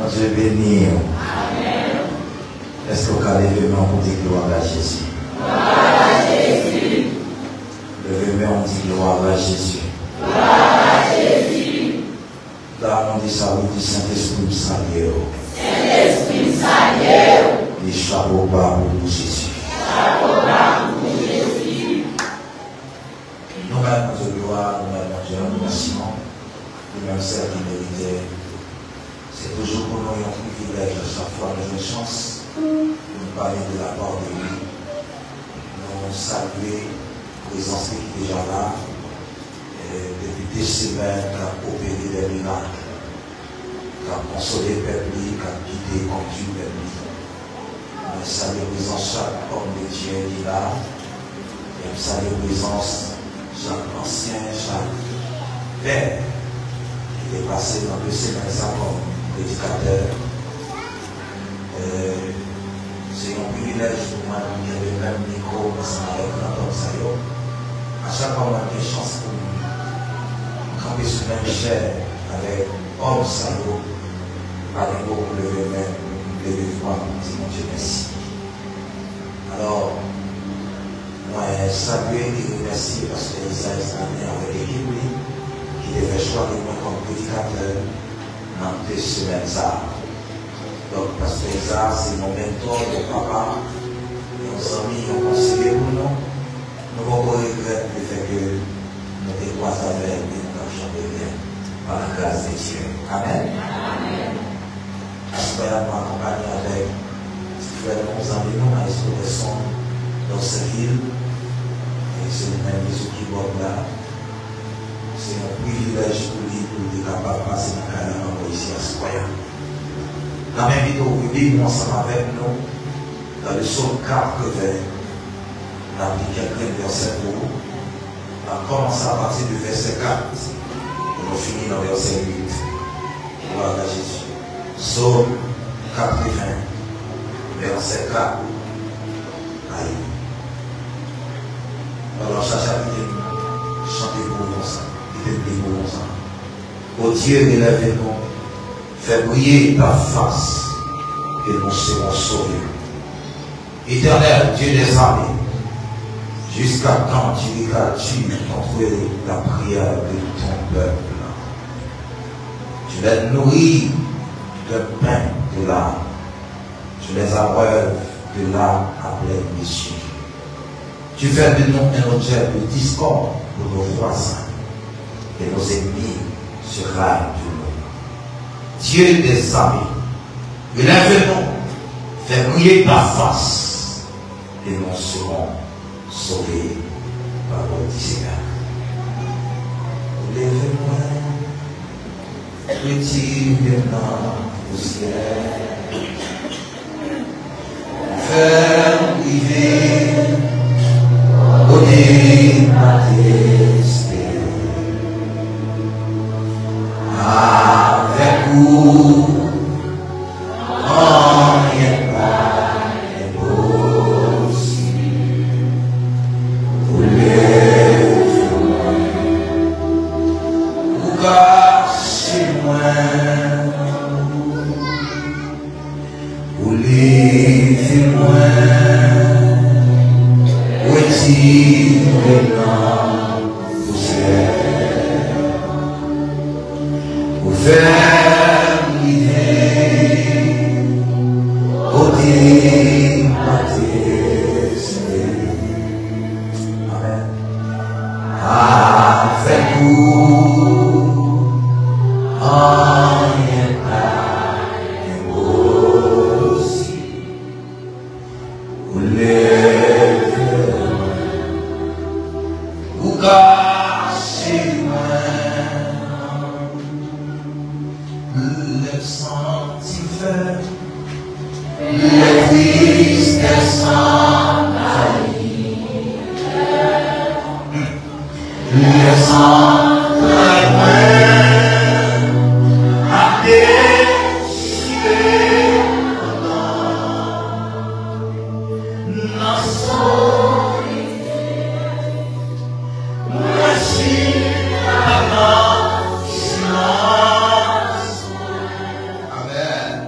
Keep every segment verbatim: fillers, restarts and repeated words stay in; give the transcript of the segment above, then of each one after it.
Bondye beni w. Èske w ka leve men w pou di glwa a Jezi? Leve men w, di glwa a Jezi. Glwa a Jezi. Dam, di sa, ou di, Sentespri m salye w. Sentespri m salye w. Di chapo ba pou nou Jezi. Chapo ba pou nou Jezi. Nou bay Bondye glwa, nou bay Bondye adorasyon, li menm sèl ki merite. Se toujou pou nou yon privilèj a chak fwa nou jwenn chans pou nou pale de la part de li. Nou salye prezans li ki deja la, e depi de semèn k ap opere dè mirak, k ap konsole pèp li, k ap gide, kondui pèp li. Mwen salye prezans chak òm de Dye ki la. E m salye prezans chak ansyen, chak pè ki te pase nan de semèn sa kòm predikatè. E se yon privilèj pou mwen pou m kenbe menm mikwo ansanm avèk gran òm sa yo. A chak fwa mwen gen chans pou m kanpe sou menm chè avèk òm sa yo, pa gen mo pou leve men, pou leve vwa pou di Bondye mèsi. Alò, mwen salye e remèsye Pastè Isaias Stanley avèk ekip li ki te fè chwa de mwen kòm predikatè nan de semèn sa a. Donk, Pastè Isaias se yon mentor, yon papa, yon zanmi, yon konseye pou nou. Nou poko regrèt lefètke nou te kwaze avè l e nou t ap chanpye byen pa la gras de Dye. Amèn. Aswè a, nou akonpanye avèk ti frè nou, zanmi nou, Maestro Gerson Dorceville. E se li menm ki sou kibòd la. Se yon privilèj pou li, pou li te kapab pase nan kay la ankò isi aswè a. N ap envite w ouvri Bib ou ansanm avèk nou nan le Sòm katreven. N ap li kèk grenn vèsè pou ou. N ap kòmanse apati de vèsè kat pou nou fini nan vèsè uit. Glwa a Jezi. Sòm katreven, vèsè kat a uit. Alò, chacha kite m chante pou ou konsa, kite m li pou ou konsa. O Dye, relève nou, fè briye ta fas, e nou serons sove. Éternel Dieu des armées, jusqu'à quand tu écales-tu contre la prière de ton peuple? Tu les nourris de pain de l'âme, tu les abreuves de l'âme à pleine mesure. Tu fais de nous un objet de discorde pour nos voisins, et nos ennemis se raillent de nous. Dieu des armées, relève-nous, fais briller ta face, et nous serons sauvés. Pawòl di Senyè. Leve mwen, retire m nan pousyè. Fè m rive kote m pa te espere. Avèk ou, anyen pa enposib. Ou leve mwen, ou kache mwen. Ou leve mwen, retire m nan pousyè. Ou fè m rive kote m pa te espere. Amèn. Avèk ou, anyen pa enposib. Ou leve mwen, ou kache mwen. Lè m santi m fèb, lè tristès anvayi m, lè zantray mwen ap dechire nan solitid, mwen chita nan silans. Amèn.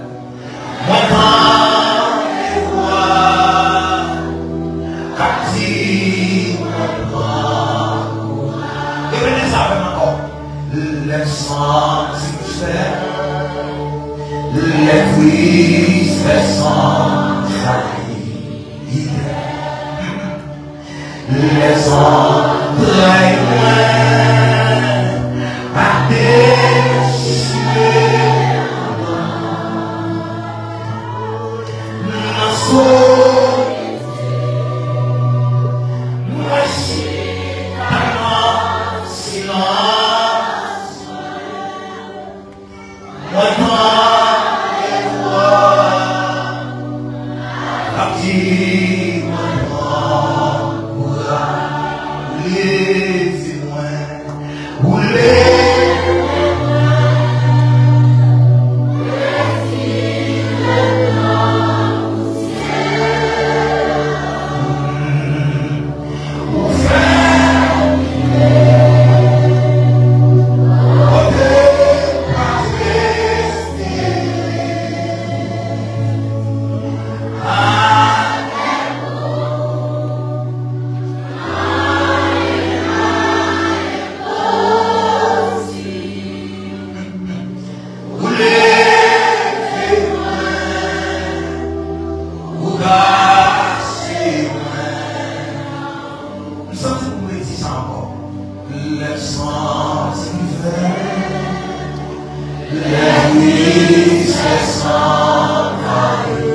Kris fè san sa li fè. Lè zantray mwen pa dechire ankò. Nan solitè, mwen chita nan silans. Mwen tande vwa l ap di mwen pran kouraj, leve mwen, ou leve mwen, refile nan pousyè. Ou leve mwen, ou kache mwen. M santi pou m redi sa ankò. Lè m santi m fè, lè m fè san kare.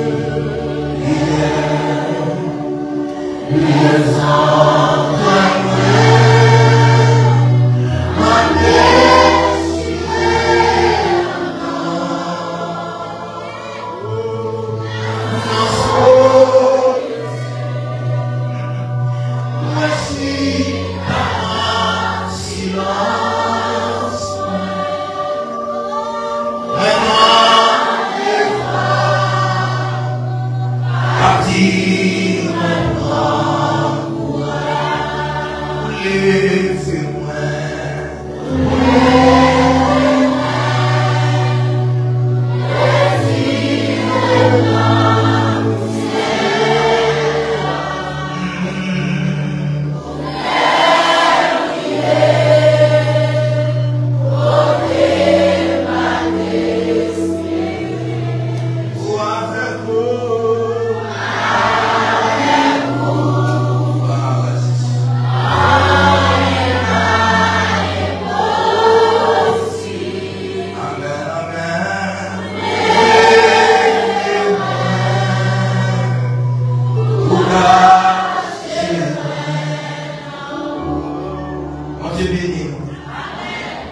Bondye beni w.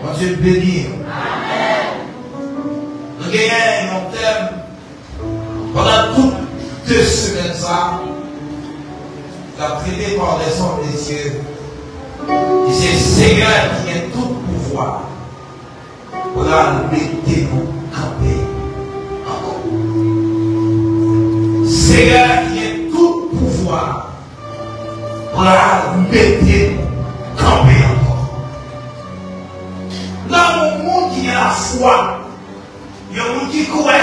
Bondye beni w. Nou genyen yon tèm pandan tout de semèn sa a, k ap trete par les hommes de Dieu. E se Seyè ki gen tout pouvwa pral mete nou kanpe ankò. Seyè ki gen tout pouvwa pral mete nou kanpe ankò. Nan yon moun ki gen lafwa, yon moun ki kwè,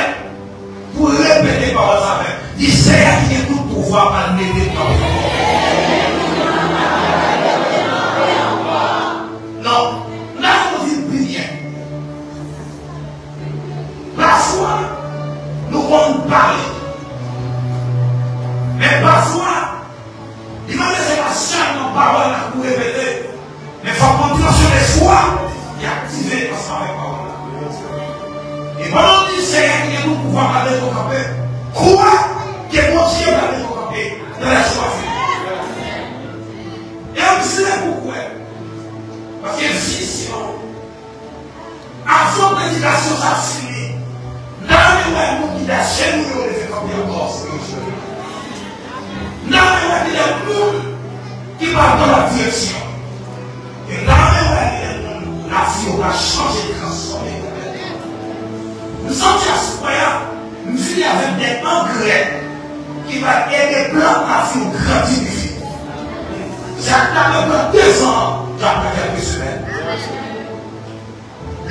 pou repete pawòl sa avè m. Di, Seyè ki gen tout pouvwa pral mete m kanpe ankò. Non, n a konnen pi byen. Pafwa, nou konn pale. Men pafwa, li pa bezwen pa sèlman pawòl la pou repete, men fòk gon dimansyon lespri ki aktive ansanm avèk pawòl la. E pandan w di Seyè ki gen tout pouvwa pral mete w kanpe, kwè ke Bondye pral mete w kanpe nan lespri. E ann vle pou kwè. Paske vizyon Avan predikasyon sa fini, n a renmen wè moun ki ta ajenou yo leve kanpe ankò. N a renmen wè gen de moun ki pral pran lòt direksyon. E n a renmen wè gen de moun lavi yo pral chanje, transfòme konplètman. M santi aswè a, m vini avèk de angrè ki va ede plant lavi w grandi pi vit. Se ak n ap pran dezan an, n ap pran kèlke semèn.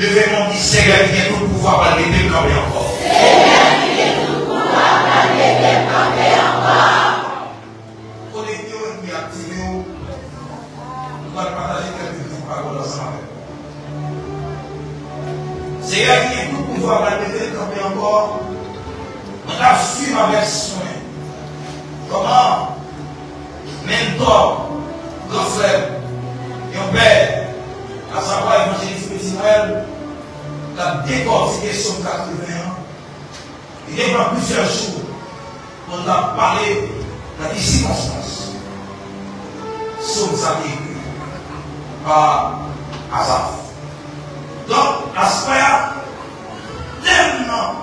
Leve men w, di, Seyè ki gen tout pouvwa pral mete m kanpe ankò. Seyè ki gen tout pouvwa pral mete m kanpe ankò. Konekte w epi aktive w. Nou pral pataje kèlke ti pawòl ansanm avèk ou. Seyè ki gen tout pouvwa pral mete m kanpe ankò. Avèk swen. Kòman mentò, gran frè m, yon pè, asavwa evanjelis Petit Noël, t ap dekòtike Sòm katreven an, li te pran plizyè jou pou l t ap pale nan ki sikonstans Sòm sa te ekri pa Asaf. Donk, aswè a, tèm nan,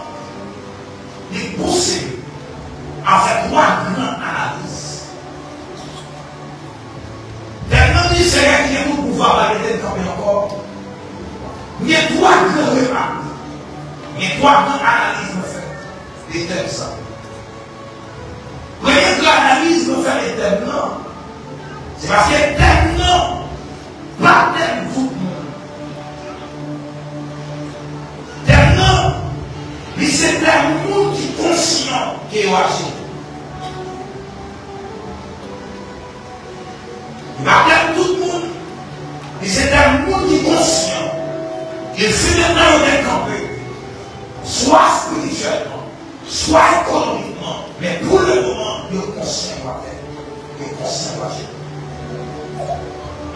li pouse m a fè twa gran analiz. Tèm nan di, Seyè ki gen tout pouvwa pral mete n kanpe ankò. M gen twa gran remak, m gen twa gran analiz mwen fè de tèm sa. Premye gran analiz mwen fè de tèm nan, se paske tèm nan pa tèm tout moun. Tèm nan, li se tèm moun ki konsyan ke yo aje. Li pa tèm tout moun, li se tèm moun ki konsyan ke si mentnan yo te kanpe, swa espirityèlman, swa ekonomikman, men pou le moman, yo konsyan yo atè. Yo konsyan yo atè.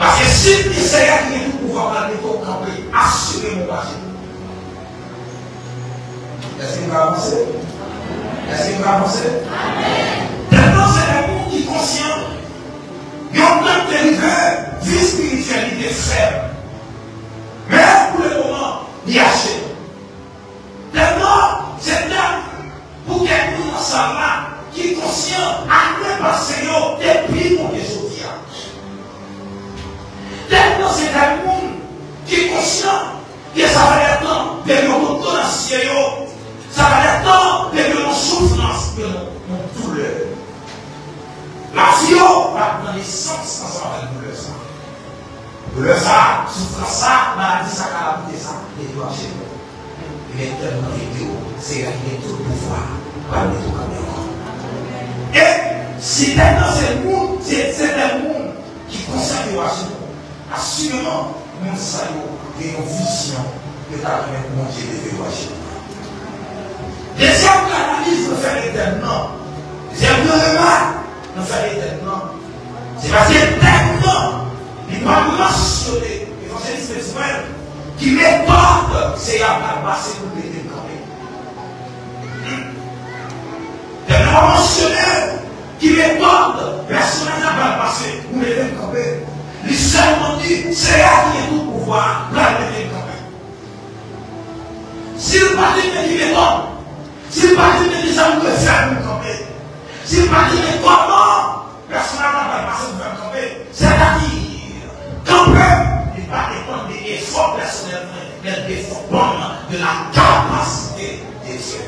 Paske si Seyè ki gen tout pouvwa pral mete w kanpe, asire m ou atè. Èske nou ka avanse? Èske nou ka avanse? Tèm nan se lè moun ki konsyan. Yon tan te rive, vi espirityèl li te fèb. Men, pou le moman, li achte. Tèm nan, se tèm pou kèk moun nan sal la ki konsyan ane pase yo te pi bon ke jodi a. Tèm nan, se tèm moun ki konsyan ke sa fè de tan depi yo kote nan sye yo, sa fè de tan depi yo nan soufrans, yo nan, nan doulè. Lavi yo pa t nan nesans ansanm avèk doulè sa. Doulè sa, soufrans sa, maladi sa, kalamite sa, depi yo achte yo. Ebyen, tèm nan te di w, Seyè ki gen tout pouvwa pral mete w kanpe ankò. E si tèm nan se moun, se, se tèm moun ki konsyan ke yo achte yo, asireman, moun sa yo gen yon vizyon yo ta renmen pou Bondye leve yo achte yo. Dezyèm analiz nou fè de tèm nan, dezyèm gran remak nou fè de tèm nan, se paske tèm nan, li pa mansyone, evanjelis Petit Noël, ki metòd Seyè a pral pase pou l mete l kanpe. Tèm nan pa mansyone ki metòd pèsonaj la pral pase pou mete l kanpe. Li sèlman di, Seyè ki gen tout pouvwa pral mete l kanpe. Si l pa di men ki metòd, si l pa di men ki sa m dwe fè pou m kanpe, si l pa di men kòman pèsonaj la pral pase pou fè m kanpe, sètadi, kanpe, li pa depann de efò pèsonèl mwen, men l depann de la capacité de Dieu.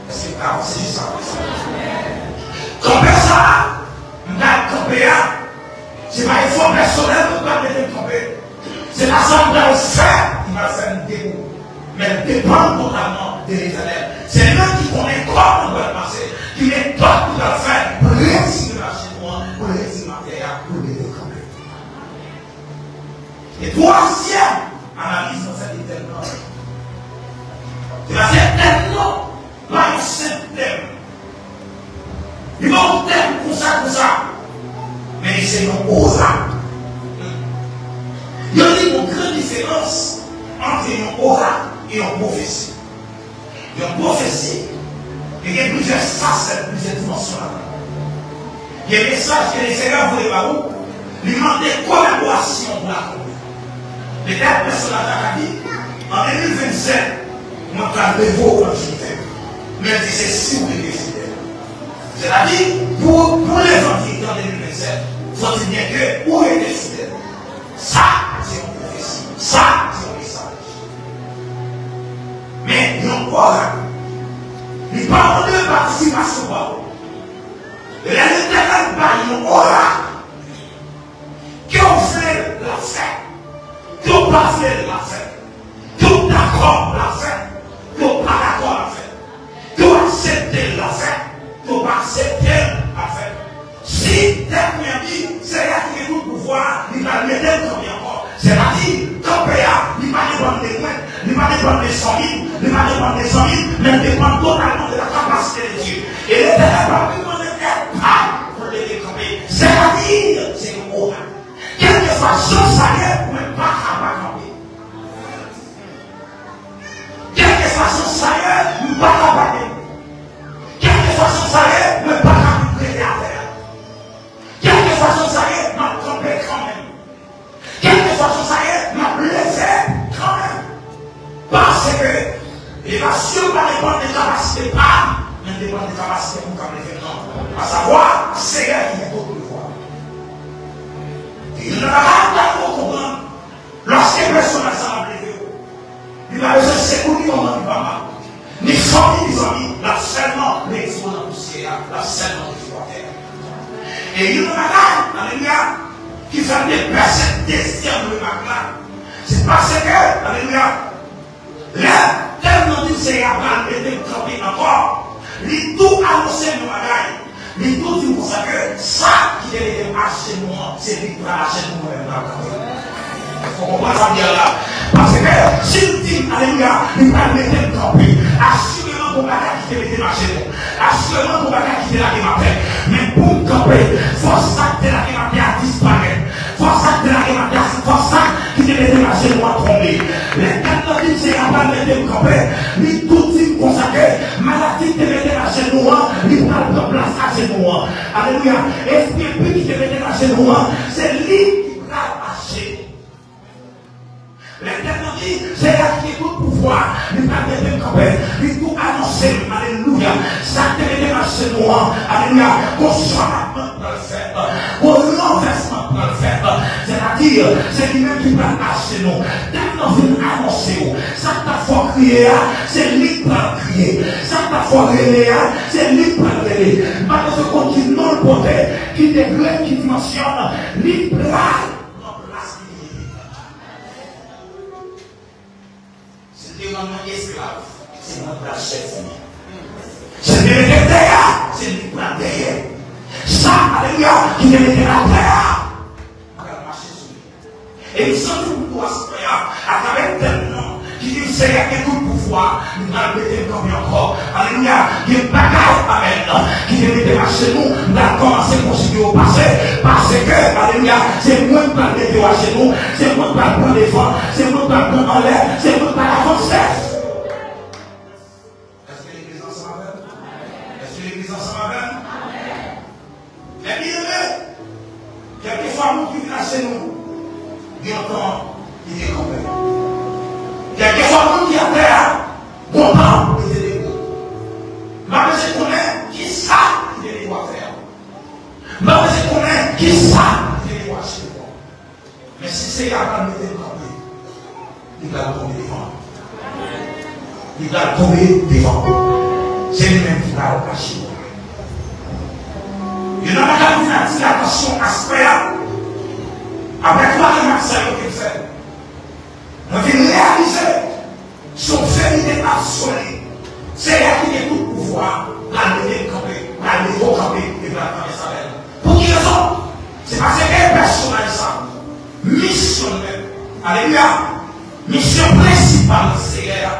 Èske nou ka avanse jis apre sa? Kanpe sa a, m pral kanpe a, se pa efò pèsonèl mwen pral mete m kanpe. Se pa sa m pral fè ki pral fè m debout, men l depann totalman de Letènèl. Se li menm ki konnen kòman l pral pase, ki metòd li pral fè pou l retire machin ou an, pou l retire materyo a, pou l mete l kanpe. E twazyèm analiz mwen fè de tèm nan, se paske tèm nan pa yon senp tèm. Li pa yon tèm konsa, konsa. Men li se yon orak. Yo di yon gran diferans ant yon orak e yon pwofesi. Yon pwofesi, li gen plizyè fasèt, plizyè dimansyon ladan l. Gen mesaj ke Lesenyè voye ba ou, li mande kolaborasyon pou l akonpli. Petèt pèsonaj la ka di, an de mil vennsèt, mwen pral leve w nan dignite. Men l di se si w rete fidèl. Sètadi, pou, pou levanjil an de mil vennsèt, fòdibyen ke ou rete fidèl. Sa, se yon pwofesi. Sa, se yon mesaj. Men, yon orak, li pa mande patisipasyon pa ou. Lè Letènèl bay yon orak, ke w vle l, l ap fèt. Ke w pa vle l, l ap fèt. Ke w dakò, l ap fèt. Ke w pa dakò, l ap fèt. Ke w aksepte l, l ap fèt. Ke w pa aksepte l, l ap fèt. Si tèt mwen di, Seyè ki gen tout pouvwa a, li pral mete m kanpe ankò. Sètadi, kanpe a, li pa depann de mwen, li pa depann de fanmi m, Li pa depann de zanmi, men l depann totalman de la capacité de Dieu. E Letènèl pa menm mande èd pa l pou l leve kanpe. Sètadi, se yon oracle. Kèlkeswa jan sa ye, mwen pa ka pa kanpe. Kèlkeswa jan sa ye, mwen pa ka pa kanpe. Kèlkeswa jan sa ye, mwen pa ka rete atè a. Kèlkeswa jan sa ye, m ap kanpe kanmenm. Kèlkeswa jan sa ye, m ap leve kanmenm. Paske elevasyon pa depann de kapasite pa m, men depann de kapasite moun k ap leve m nan. Asavwa, Seyè ki gen tout pouvwa. E youn nan bagay m ta dwe w konprann, lòske pèsonaj sa ap leve w, li pa bezwen sekou ni manman ni papa, ni fanmi ni zanmi, l ap sèlman redi w nan pousyè a, l ap sèlman redi w atè a. E youn nan bagay, alelouya, ki fè m te pèse dezyèm remak la, se paske, alelouya, lè tèm nan di Seyè a pral mete m kanpe ankò, li tou anonse m yon bagay. Li tou di m konsa ke sa ki te mete m ajenou an, se li k pral ajenou mwen menm pral kanpe. Fò w konprann sa m di a la. Paske si l di m, alelouya, li pral mete m kanpe, asireman gon bagay ki te mete m ajenou. Asireman gon bagay ki te lage m atè. Men pou m kanpe, fò sa k te lage m atè a disparèt. Fò sa k te lage m atè a, fò sa ki te mete m ajenou an tonbe. Lè tèm nan di m Seyè a pral mete m kanpe, li tou di m konsa ke maladi ki te mete m ajenou an, li pral pran plas ajenou an. Alelouya. Espri enpi ki te mete m ajenou an, se li ki pral ajenou. Lè tèm nan di, Seyè a ki gen tout pouvwa, li pral mete m kanpe, li tou anonse m, alelouya. Sa k te mete m ajenou an, alelouya, gon chòkman pral fèt, gon ranvèsman pral fèt. Sètadi, se li menm ki pral ajenou. Tèm nan vin anonse w. Sa k t ap fè w kriye a, se li k pral kriye. Sa k t ap fè w rele a, se li k pral rele. M pa bezwen konn ki non l pote, ki degre, ki dimansyon, li pral pran plas li. Si l te rann mwen esklav, se mwen k pral chèf ou. Si l te mete m dèyè, se li k pral dèyè. Sa, alelouya, ki te mete m atè a, m pral mache sou li. E m santi pou tou aswè a, atravè tèm nan, ki di m Seyè gen tout pouvwa, li pral mete m kanpe ankò. Alelouya, gen bagay, amèn, ki te mete m ajenou, m pral kòmanse kontinye yo pase, paske, alelouya, se mwen k pral mete yo ajenou, se mwen k pral pran devan, se mwen k pral pran anlè, se mwen k pral avanse. Èske legliz ansanm avè m? Èske legliz ansanm avè m? Mè byeneme, kèlkeswa moun ki vin ajenou, gen yon tan li te kanpe. Kèlkeswa moun ki atè a, gon tan li te debout. M ap bezwen konnen kisa ki te mete w atè a. M ap bezwen konnen kisa ki te mete w ajenou. Men si Seyè a pral mete m kanpe, li pral tonbe devan. Li pral tonbe devan. Se li menm ki pral kache w. Youn nan bagay m vin atire atansyon aswè a, apre twa remak sa yo ke m fè, mwen vin reyalize se yon verite absoli. Seyè ki gen tout pouvwa pral mete m kanpe, pral mete w kanpe, e pral kanpe avè m. Pou ki rezon? Se paske pèsonaj sa, misyon l menm, alelouya, misyon prensipal Seyè a,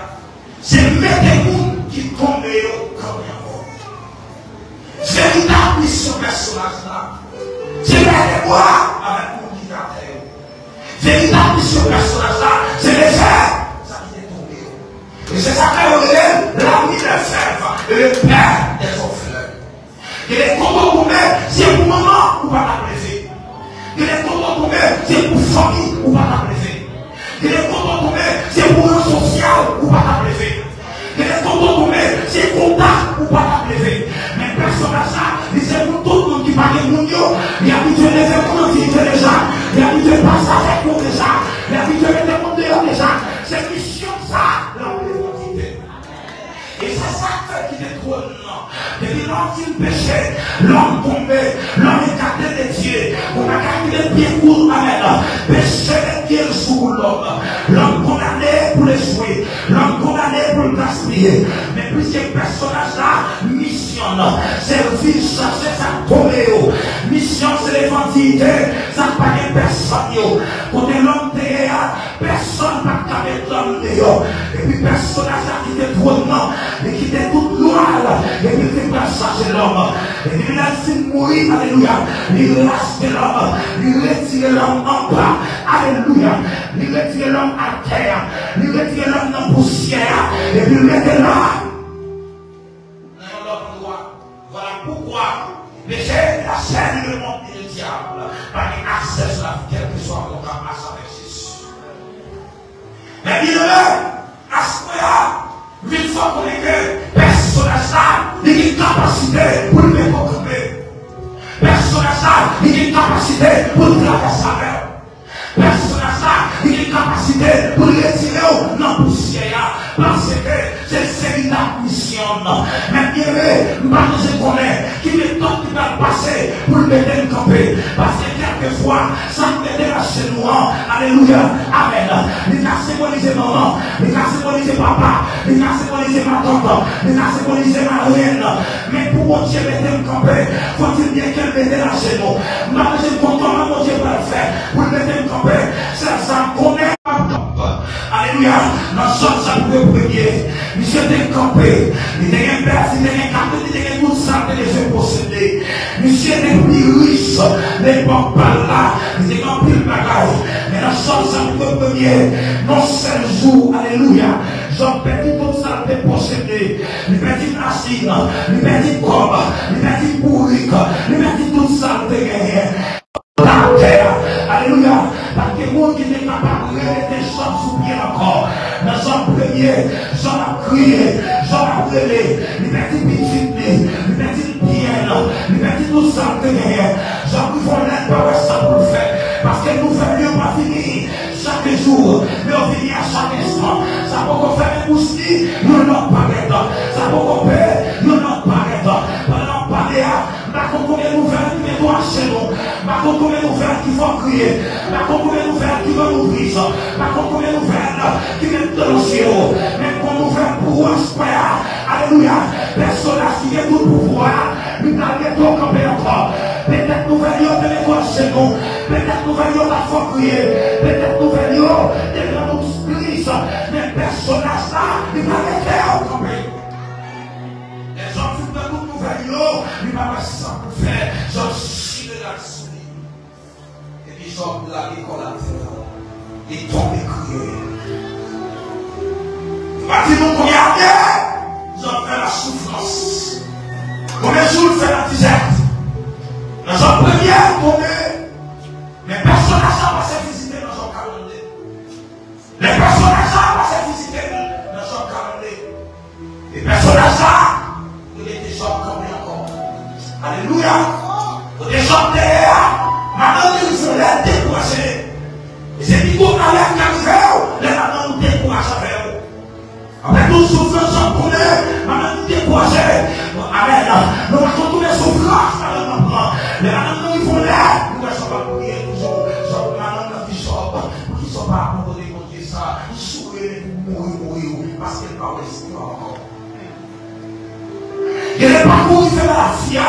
se mete moun ki tonbe yo kanpe ankò. Veritab misyon pèsonaj la, se leve bra avèk moun ki t atè yo. Veritab misyon pèsonaj la, se leve sa ki te tonbe yo. E se sa k fè yo rele l l'ami des veuves et le père des orphelins. Gen de kote w tonbe, se pou manman ou pa t ap leve. Gen de kote w tonbe, se pou fanmi ou pa t ap leve. Gen de kote w tonbe, se pou ran sosyal ou pa t ap leve. Gen de kote w tonbe, se kontak ou pa t ap leve. Men pèsonaj sa, li se pou tout moun ki pa gen moun yo. Li abitye leve moun an dirije deja. Li abitye pase avèk yo deja. Li abitye mete moun deyò deja. Se misyon sa l ap leve an kite. E se sa k fè kite twòn nan. Depi lè w di m peche, lòm tonbe, lòm ekate de Dye. Ou pa ka kite pye kout, amèn. Peche met pye l sou lòm. Lòm kondane pou echwe, lòm kondane pou l gaspiye. Men piske pèsonaj la, misyon l, se vin chache sa k tonbe yo. Misyon se levandil de sa k pa gen pèsòn yo. Kote lòm te ye a, pèsòn pa t ka met lòm deyò. Epi pèsonaj la kite twòn nan, li kite tout glwa l, epi li te pral chache lòm. Epi lè l fin mouri, alelouya, li rachte lòm, li retire lòm anba, alelouya, li retire lòm atè a, li retire lòm nan pousyè a, epi li mete l la. Nan yon lòt andwa, vwala poukwa peche, lachè, lemond e ledyab pa gen aksè sou lavi kèlkeswa pwogram a sa vèsis. Men byeneme, aswè a, vin fè w konnen ke pèsonaj la, li gen kapasite pou l mete w kanpe. Pèsonaj la, li gen kapasite pou l travèse avè w. Pèsonaj la, li gen kapasite pou l retire w nan pousyè a, paske se veritab misyon l. Men byeneme, m pa bezwen konnen ki metòd li pral pase pou l mete m kanpe. Paske kèlkeswa sa k mete l ajenou an, alelouya, amèn, li ka senbolize manman, li ka senbolize papa, li ka senbolize matant, li ka senbolize marenn. Men pou Bondye mete m kanpe, fòtil byen ke l mete l ajenou. M pa bezwen konn kòman Bondye pral fè pou l mete m kanpe. Sèl sa m konnen, m ap kanpe. Alelouya. Nan Jòb chapit premye, misye te kanpe. Li te gen bèf, li te gen katouch, li te gen tout sa l te bezwen posede. Misye te pi rich lepòk pa l la. Li te gen anpil bagay. Men nan Jòb chapit premye, nan sèl jou, alelouya, Jòb pèdi tout sa l te posede. Li pèdi machin, li pèdi kòb, li pèdi bourik, li pèdi tout sa l te genyen. Atè a. Alelouya. Pa t gen moun ki te kapab remete Jòb sou pye l ankò. Nan Jòb premye, Jòb ap kriye, Jòb ap rele. Li pèdi pitit li, li pèdi byen l, li pèdi tout sa l te genyen. Jòb rive yon lè l pa wè sa pou l fè, paske nouvèl yo pa vini chak jou, men yo vini a chak enstan. Sa poko fèmen bouch li, yon lòt parèt. Sa poko pè, yon lòt parèt. Pandan n ap pale a, m pa konn konbyen nouvèl ki mete w ajenou. M pa konn konbyen nouvèl ki fè w kriye. M pa konn konbyen nouvèl ki rann ou tris. M pa konn konbyen nouvèl ki mete w nan zye w. Men m gon nouvèl pou ou aswè a. Alelouya. Pèsonaj ki gen tout pouvwa a, li pral mete w kanpe ankò. Petèt nouvèl yo te mete w ajenou. Petèt nouvèl yo t ap fè w kriye. Petèt nouvèl yo te rann ou tris. Men pèsonaj la, li pral mete w kanpe. Lè Jòb fin pran tout nouvèl yo, li pa wè sa pou l fè. Jòb chire rad sou li. Epi Jòb lage kò l atè a. Li tonbe kriye. Li pa di nou konbyen ane Jòb fè nan soufrans. Konbyen jou l fè nan dizèt. Nan Jòb premye, l tonbe. Men pèsonaj la pase vizite l nan Jòb karannde. Lè pèsonaj sa a pase vizite l nan Jòb karannde, e pèsonaj sa a, li mete Jòb kanpe ankò. Alelouya! Kote Jòb te ye a, madanm li rive yon lè dekouraje. E se pi gwo malè k ka rive w lè madanm ou dekouraje avè w. Apre tout soufrans Jòb konnen, madanm li dekouraje. Bon, amèn. Nou pa konn konbyen soufrans madanm nan pran. Lè madanm nan rive yon lè, nou wè Jòb ap kriye toujou. Jòb, madanm nan di Jòb, poukisa w pa abandone Bondye sa? Jwe li pou mouri, mouri wi, paske l pa wè espwa ankò. Gen de pakou rive nan lavi a,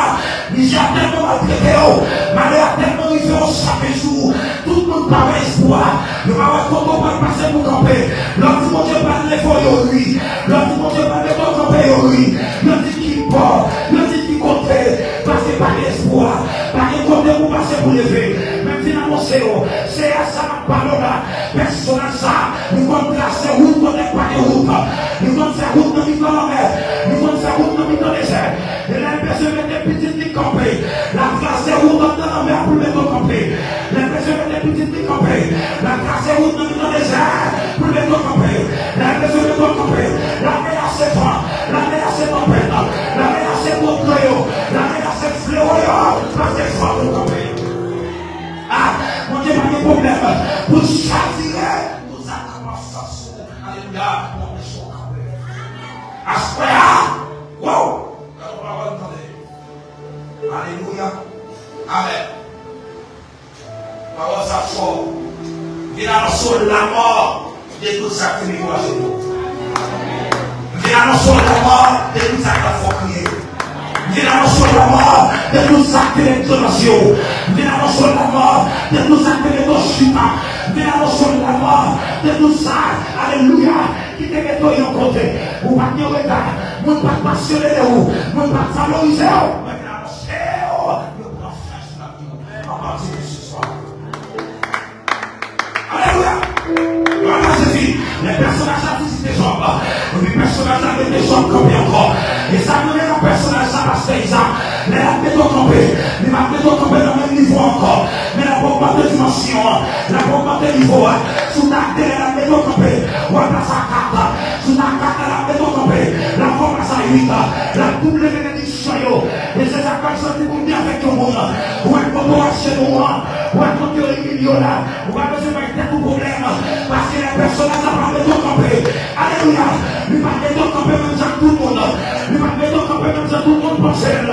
mizè a tèlman maltrete w, malè a tèlman rive w chak jou, tout moun pa wè espwa, yo pa wè kote w pral pase pou kanpe. Lè w di Bondye pral leve w, yo ri. Lè w di Bondye pral mete w kanpe, yo ri. Yo di ki bò, yo di ki kote, paske pa gen espwa, pa gen kote pou pase pou leve. Men m vin anonse w, se a sa m ap pale w la. Pèsonaj sa a, li konn trase wout kote k pa gen wout. Li konn fè wout nan mitan lanmè. Li konn fè wout nan mitan dezè. E lè l bezwen mete pitit li kanpe, l ap trase wout anndan lanmè a pou l mete w kanpe. Lè l bezwen mete pitit li kanpe, l ap trase wout nan mitan dezè a pou l mete w kanpe. Lè l bezwen mete w kanpe, l ap menase van, l ap menase tanpèt, l ap menase gwo dlo yo, l ap menase flewo yo, paske fòk ou kanpe. A, Bondye pa gen pwoblèm pou l chavire tout sa k ap ap fas ou. Alelouya, pou anpeche w kanpe. Aswè a, wow, gade yon pawòl m tande. Alelouya. Amèn. Pawòl sa fò. Vin anonse w lanmò. de tout sa ki dekouraje nou. M vin anonse w lanmò de tout sa k ap fè w kriye. M vin anonse w lanmò de tout sa ki ret nan zye w. M vin anonse w lanmò de tout sa ki mete w chita. M vin anonse w lanmò de tout sa, alelouya, ki te mete w yon kote. Ou pa t gen rega, moun pa t pasyone de ou, moun pa t valorize w. Mwen vin anonse w, yo pran fèy sou lavi w. Papa, se Jezi swa. Alelouya! Glwa a Jezi! Lè pèsonaj la vizite Jòb, epi pèsonaj la mete Jòb kanpe ankò. E sa k mande nan pèsonaj sa, pastè Iza, lè l ap mete w kanpe, li p ap mete w kanpe nan menm nivo ankò, men l ap ogmante dimansyon an, l ap ogmante nivo a. Si w ta de, lè l ap mete w kanpe, w ap pase a kat. Si w ta kat, lè l ap mete w kanpe, l ap fè w pase a uit, l ap double benediksyon yo. E se sa k fè m santi pou m byen avèk yon moun. Ou wè kote w achte nou an, ou wè kote yo imilye w la. Ou pa bezwen bay tèt ou pwoblèm, paske lè pèsonaj la pral mete w kanpe. Alelouya! Li pral mete w kanpe menm jan ak tout moun. Li pral mete w kanpe menm jan tout moun panse l.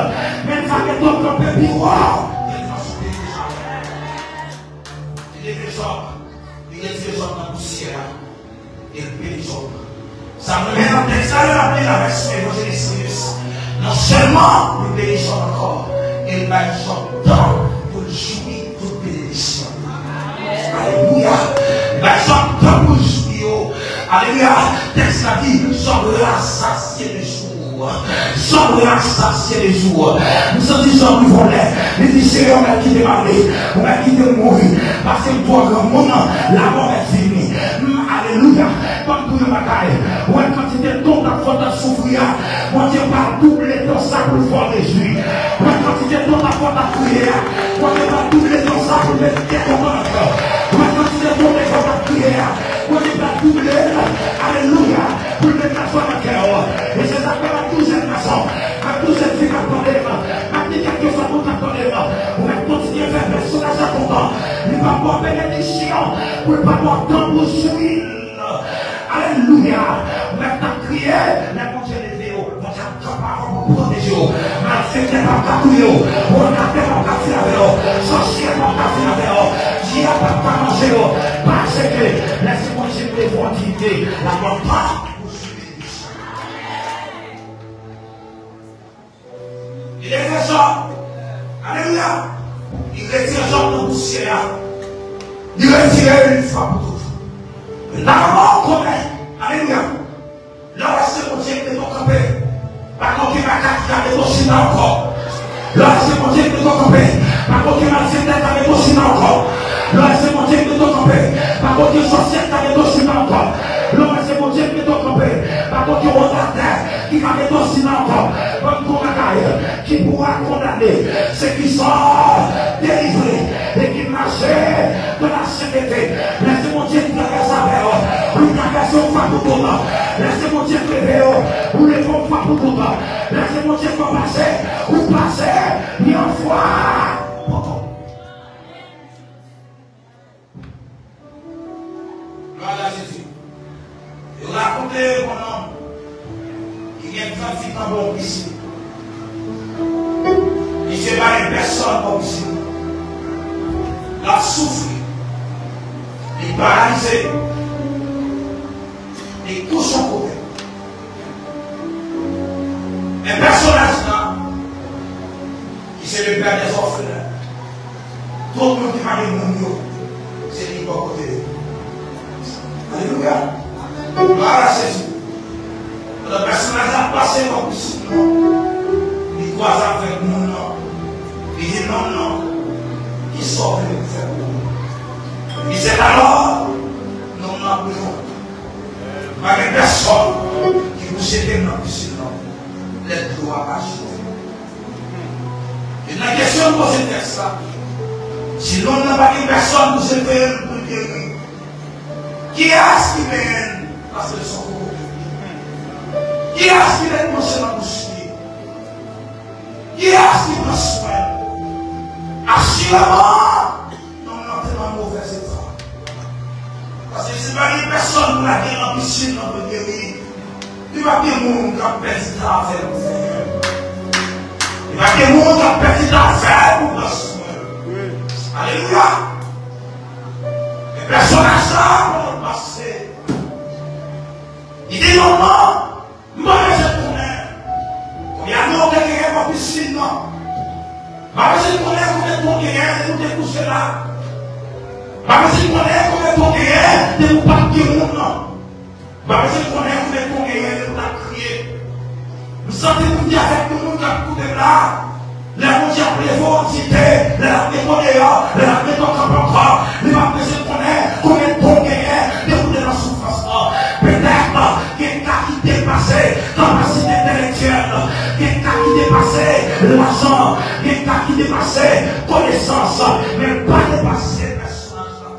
Men li va mete w kanpe pi wo. Li leve Jòb, li retire Jòb nan pousyè a. E l beni Jòb. Sa m renmen nan tèks la, lè n ap li la vèsyon Evanjelis Sirius, non sèlman li beni Jòb ankò, e l bay Jòb tan pou l jwi tout benediksyon yo. Alelouya! Li bay Jòb tan pou l jwi yo. Alelouya! Tèks la di, Jòb rasasye de jou. Jòb rasasye de jou. M santi Jòb rive yon lè, li di, Seyè, ou mèt kite m ale, ou mèt kite m mouri, paske m twò granmoun, lamò mèt vini. M, alelouya. Ban m di w yon bagay. Ou wè kantite tan w t ap fè w t ap soufri a, Bondye pral double tan sa pou l fè w rejwi. Ou wè kantite tan w t ap fè w t ap kriye a, Bondye pral double tan sa pou l mete kè kontan nan kè w. Ou wè kantite tan w t ap kriye a, Bondye pral double l. Alelouya. Pou l met lajwa nan kè w. E se sa k fè m ap di w jèn gason, m ap di w jèn fi k ap tande m, m ap di kèlkeswa moun k ap tande m, ou mèt kontinye fè pèsonaj la kontan. Li p ap ba w benediksyon pou l pa ba w tan pou w jwi l. Alelouya. Ou mèt ap kriye, lè Bondye leve w, Bondye ap kanpe avè w pou pwoteje w. Malfektè p ap ka touye w, vòlè p ap ka fin avè w, sòsyè p ap ka fin avè w, dyab p ap ka manje w, paske lè se Bondye ki leve w an diyite, l ap ba w tan pou w jwi benediksyon. Li leve Jòb. Alelouya. Li retire Jòb nan pousyè a. Li retire l yon fwa pou tout. Nan moman ou konnen, alelouya, lè w wè se Bondye ki mete w kanpe, pa gen okenn makak ki ka mete w chita ankò. Lè w wè se Bondye ki mete w kanpe, pa gen okenn malfektè ki ka mete w chita ankò. Lè w wè se Bondye ki mete w kanpe, pa gen okenn sòsyè ki ka mete w chita ankò. Lè w wè se Bondye ki mete w kanpe, pa gen okenn wòtatè ki ka mete w chita ankò. Ban m di w yon bagay, qui pourra condamner ceux qui sont délivrés et qui marchent dans la sainteté. Lè se Bondye ki travèse avè w, ou travèse yon fwa pou tout. Lè se Bondye ki leve w, ou leve yon fwa pou tout. Lè se Bondye ki fè w pase, ou pase yon fwa pou tout. Glwa a Jezi. Yo rakonte yon nonm ki gen tranntuit an bò yon pisin. Misye pa gen pèsonn bò pisin nan. L ap soufri. Li paralize. Li kouche yon kote. Men pèsonaj la, ki se le père des orphelins. Tout moun ki pa gen moun yo, se li bò kote yo. Alelouya. Glwa a Jezi. Pandan pèsonaj la ap pase bò pisin nan, li kwaze avèk nonm nan. Li di nonm nan, kisa w vle m fè pou ou? Li di alò, nonm nan ap reponn, pa gen pèsonn ki pou jete m nan pisin nan lè dlo a pa jete. E nan kesyon m poze tèks la, si nonm nan pa gen pèsonn pou jete l pou l geri, kiyès ki benyen l paske l se yon kokobe? Kiyès ki met manchè nan bouch li? Kiyès ki pran swen l? Asireman, nonm nan te nan movèz eta. Paske si pa gen pèsonn pou lage nan pisin nan pou l geri, li p ap gen moun k ap pèdi tan avè l pou fè l. Li p ap gen moun k ap pèdi tan avè l pou pran swen l. Alelouya! Men pèsonaj sa, pandan l pase, Li te nonm nan, m pa bezwen konnen. Konbyen ane w te genyen bò pisin nan? M pa bezwen konnen konbyen tan w genyen depi w te kouche la. M pa bezwen konnen konbyen tan w genyen depi w pa t gen moun nan. M pa bezwen konnen konbyen tan w genyen depi w t ap kriye. M santi pou m di avèk tout moun k ap koute m la, lè Bondye ap leve w an diyite, lè l ap mete w deyò, lè l ap mete w kanpe ankò, li p ap bezwen konnen konbyen tan w genyen depi w te nan soufrans lan. Petèt, gen ka ki depase kapasite entèlektyèl, gen ka ki depase lajan, gen ka ki depase konesans, men l pa depase pèsonaj la.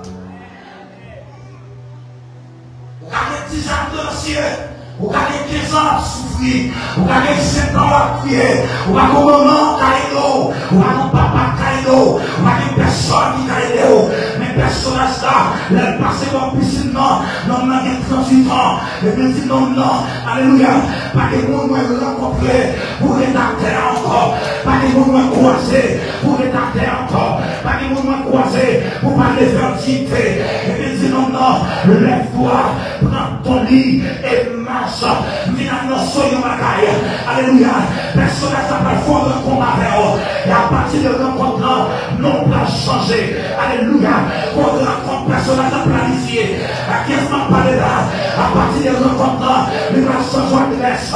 Ou ka gen diz an w ap depase, ou ka gen kenz an w ap soufri, ou ka gen senk an w ap kriye, ou pa gen manman k ka ede w, ou pa gen papa k ka ede w, ou pa gen pèsòn ki ka ede w. Men pèsonaj la, lè l pase bò pisin nan, nonm nan gen tranntuit an, epi l di nonm nan, alelouya, pa gen moun mwen rankontre pou ret atè a ankò, pa gen moun mwen kwaze pou ret atè a ankò, pa gen moun mwen kwaze pou pa leve an diyite. Epi l di nonm nan, lève-toi, pran ton li e mache. M vin anonse w yon bagay. Alelouya. Pèsonaj la pral fè yon rankont avè w. E apati de rankont lan, non w pral chanje. Alelouya. Yon rankont pèsonaj la planifye. A kiyès m ap pale la? Apati de rankont lan, li pral chanje w adrès.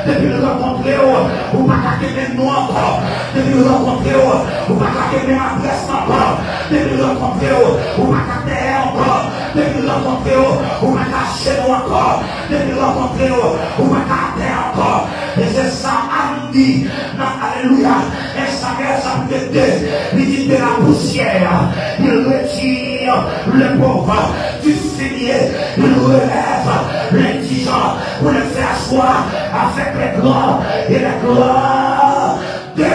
Depi l rankontre w, ou pa ka kenbe non ankò. Depi l rankontre w, ou pa ka kenbe adrès ankò. Depi l rankontre w, ou pa ka dèyè ankò. Depi l rankontre w, ou pa ka achte non ankò. Depi l rankontre w, ou pa ka atè ankò. E se sa Ann di nan Alelouya. Ezakyèl chapitre deux, li di, de la poussière, il retire le pauvre, du fumier, il relève l'indigent, pour le faire asseoir avec les grands et les grands de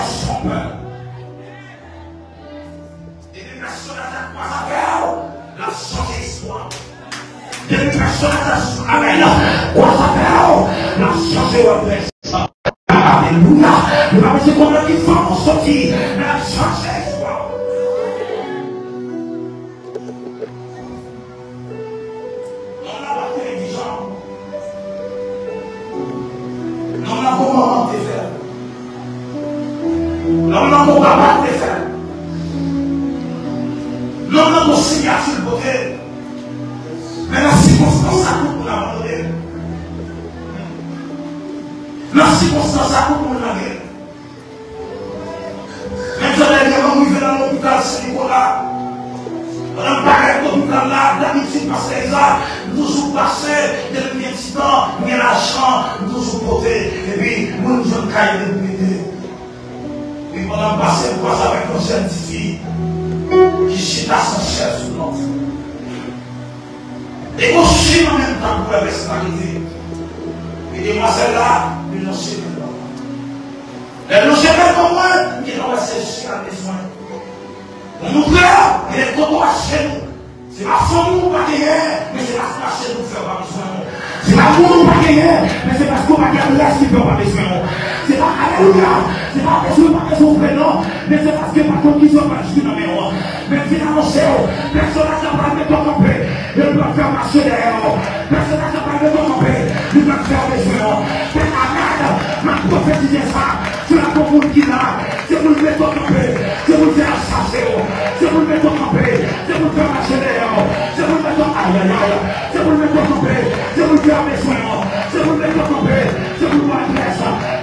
son peuple. Depi pèsonaj la kwaze avè w, l ap chanje istwa w. Depi pèsonaj la kwaze avè w, l ap chanje w. Alelouya. Li pa bezwen konnen ki fòm ou soti, men l ap chanje istwa w. Nonm nan pa t entèlijan. Nonm nan gon manman te fè l. Nonm nan gon papa te fè l. Nonm nan gon siyati l pote. Men nan sikonstans sa tout moun abandone l. Nan sikonstans sa tout moun lage l. Men jodi a, m rive nan lopital Sen Nikola. Pandan m parèt lopital la, dabitid, pastè Iza, m toujou pase, depi m gen ti tan, m gen lajan, m toujou pote. Epi, moun jwenn kay yo, m mete. Epi, pandan m pase, m kwaze avèk yon jèn tifi ki chita sou chèz woulans. E gon chim an menm tan pou wè pèsonalite. E demwazèl la, li lonje men l. Lè l lonje men l ban mwen, m gentan wè se je l bezwen. Mwen montre w, gen de kote w achte nou. Se pa fanmi w pa genyen, men se pa se achte nou fè w pa bezwen w. Se pa moun w pa genyen, men se paske w pa gen adrès ki fè w pa bezwen w. Se pa, alelouya, se pa bezwen w pa bezwen w vre non, men se paske pa konn ki jan w pral jwi nan men w. Men m vin anonse w, pèsonaj la pral mete w kanpe, e l pral fè w mache dèyè w. Pèsonaj la pral mete w kanpe, li pral fè w bezwen w. Pè Amèd, m ap pwofetize sa sou lavi moun ki la. Se pou l mete w kanpe, se pou l fè w chache w. Se pou l mete w kanpe, se pou l fè w mache dèyè w. Se pou l mete w, ayayay, se pou l mete w kanpe, se pou l fè w bezwen w. Se pou l mete w kanpe, se pou l ba w adrès.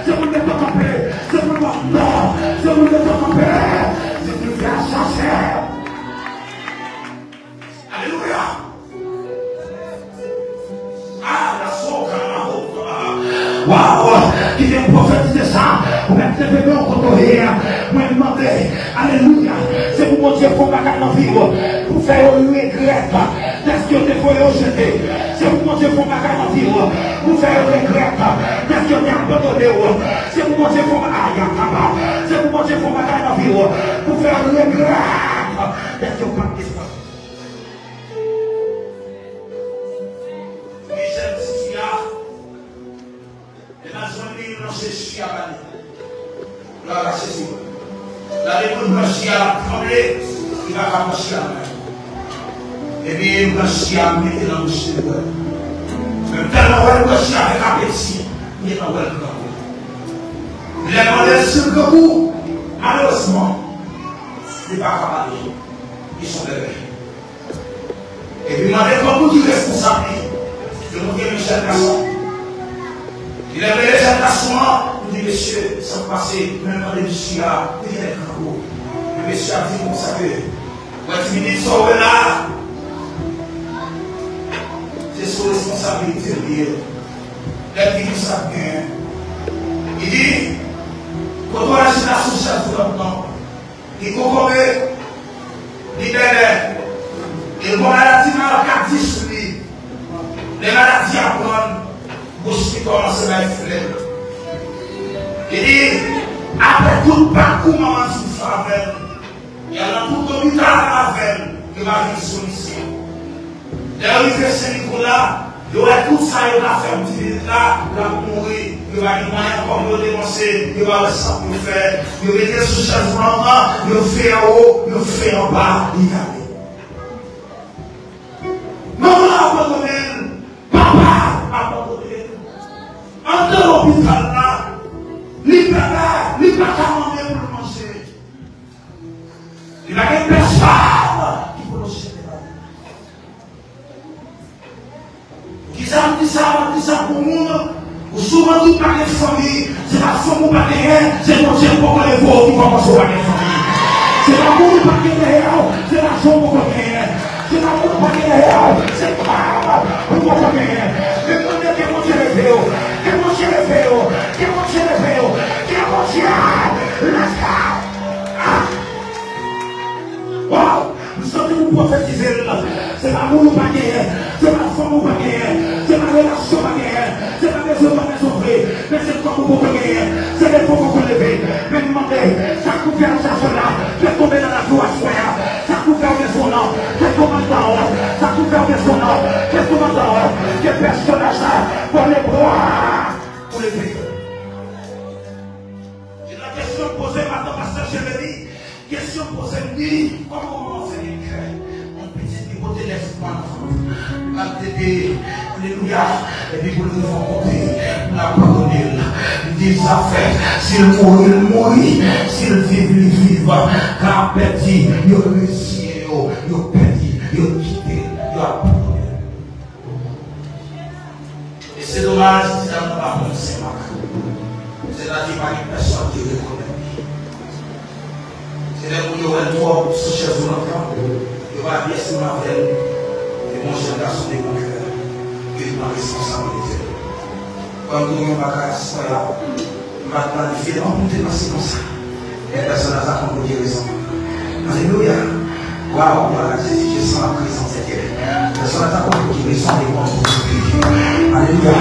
Se pou l mete w kanpe, se pou l ba w non. Se pou l mete w kanpe, se pou l fè w chache w. Alelouya! Ah, la soka la hota. Waw! Kite m pwofetize sa. Ou mèt leve men w kote w ye a. Mwen mande, alelouya, se pou Bondye fè yon bagay nan vi w pou fè yo regrèt dèske yo te voye yo jete. Se pou Bondye fè yon bagay nan vi w pou fè yo regrèt dèske yo te abandone w. Se pou Bondye fè yon bagay, ayakaba. Se pou Bondye fè yon bagay nan vi w pou fè yo regrèt dèske yo pa t espwa. Li jèn tifi a, li pa jwenn li, li nan Jezi a ba li. Glwa a Jezi. Gade moun branch a ap tranble, li pa ka branch a. Epi branch a mete nan bouch li bwè. M tèlman wè l bwè chi avèk apeti, m gentan wè l grangou. Lè m mande l si l grangou, malerezman, li pa ka pale. Li se yon bèbè. Epi m mande l kòman pou ki responsab li. Yo montre m yon jèn gason. Lè m rele jèn gason an, m di, "Mesye, sa k pase?" Mwen mande misye a, "Pou ki nèg grangou?" Men mesye a di m konsa ke, "Wè ti pitit sa w wè la a, se sou responsabilite l li ye." Lè m di, "Kisa k genyen?" Li di, "Kote w al chita sou chèz ou nan tan." Li kokobe, li bèbè, e l gon maladi maladi sou li. Lè maladi a pran l, bouch li kòmanse bay flèm. Li di, apre tout pakou manman di m fè avè l, y al nan tout lopital avè l, yo pa jwenn solisyon. Lè yo rive Sen Nikola, yo wè tout sa yo ta fè pou ti pitit la, l ap mouri. Yo pa gen mwayen ankò pou yo depanse, yo pa wè sa pou yo fè. Yo mete l sou chèz woulant lan, yo fè anwo, yo fè anba, li ale. Manman abandone l, papa abandone l. Anndan lopital la, li pèpè, li pa ka mande pou l manje. Li pa gen pèsòn ki pou l chèche bagay. Poukisa m di sa? M ap di sa pou moun. Ou souvan di w pa gen fanmi. Se pa fanmi w pa genyen, se Bondye k poko leve w ki kòmanse w pa gen fanmi. Se pa moun ou pa gen dèyè w, se lajan w poko genyen. Se pa moun ou pa gen dèyè w, se kò w ou poko genyen. Men mande ke Bondye leve w, ke Bondye leve w, ke Bondye leve w, ke Bondye leve w. Ah! Waw! M santi pou pwofetize l. Se pa moun ou pa genyen, se pa fanm ou pa genyen, se pa relasyon ou pa genyen, se pa bezwen ou pa bezwen vre, men se kòb ou poko genyen, se depo ou poko leve. Men m mande, sa k pou fè w chache la, fè tonbe nan lakou aswè a. Sa k pou fè w gen son nan, fè kòmandan w. Sa k pou fè w gen son nan, fè kòmandan w. Ke pèsonaj la, bon, le bwa pou leve. Gen nan kesyon poze madan pastè Jeremi, kesyon poze m di, kòman manman fè gen kè yon pitit ki pote nèf mwa nan vant? L ap tete, alelouya, epi pou l rive yon kote, pou l abandone l. M di sa fèt, si l mouri, l mouri, si l viv, li viv. Ka pèdi, yo reziye yo, yo pèdi, yo kite l, yo abandone l. E se domaj, ti dam nan pa konn Sen Mak. Sètadi pa gen pèsòn ki rekonèt li. Se lè moun yo wè l twòp sou chèz woulant lan, yo pa pyès moun avè l. Li gon jèn gason de bon kè, li pran responsablite l. Kòm tou yon bagay aswè a, m pa t planifye non pou m te panse konsa. Men pèsonaj la konn pou ki rezon. Alelouya. Waw, glwa a Jezi, ke san la prezans de Dye. Pèsonaj la konn pou ki rezon li konn pou ki. Alelouya.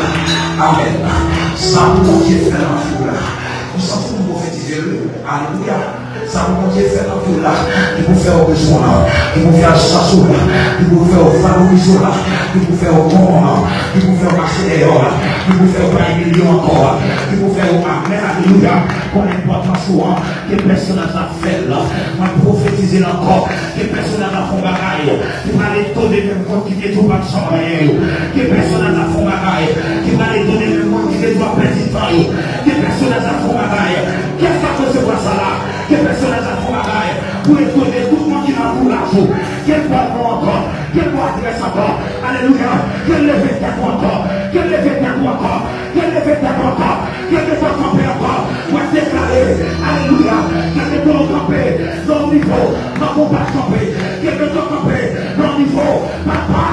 Amèn. Sa pou Bondye fè nan vi w la. M santi pou m pwofetize l. Alelouya. Sa pou Bondye fè nan vi w la. Li pou fè w bezwen w la. Li pou fè w chache w la. Li pou fè w valorize w la. Li pou fè w bon w la. Li pou fè w mache dèyè w la. Li pou fè w pa imilye w ankò. Li pou fè w, amèn, alelouya, konn enpòtans ou an. Ke pèsonaj la fè l. Mwen pwofetize l ankò. Ke pèsonaj la fè yon bagay ki pral etone menm moun ki te di w pa t janm anyen yo. Ke pèsonaj la fè yon bagay ki pral etone menm moun ki te di w ap pèdi tan yo. Ke pèsonaj la fè yon bagay, kèlkeswa sa la, ke pèsonaj la fè yon bagay pou etone tout moun ki nan antouraj ou. Ke l ba w non ankò. Ke l ba w adrès ankò. Alelouya. Ke l leve tèt ou ankò. Ke l leve tèt ou ankò. Ke l leve tèt ou ankò. Ke l mete w kanpe ankò. Mwen deklare, alelouya, ke l mete w kanpe nan yon nivo manman w pa t kanpe. Ke l mete w kanpe nan yon nivo papa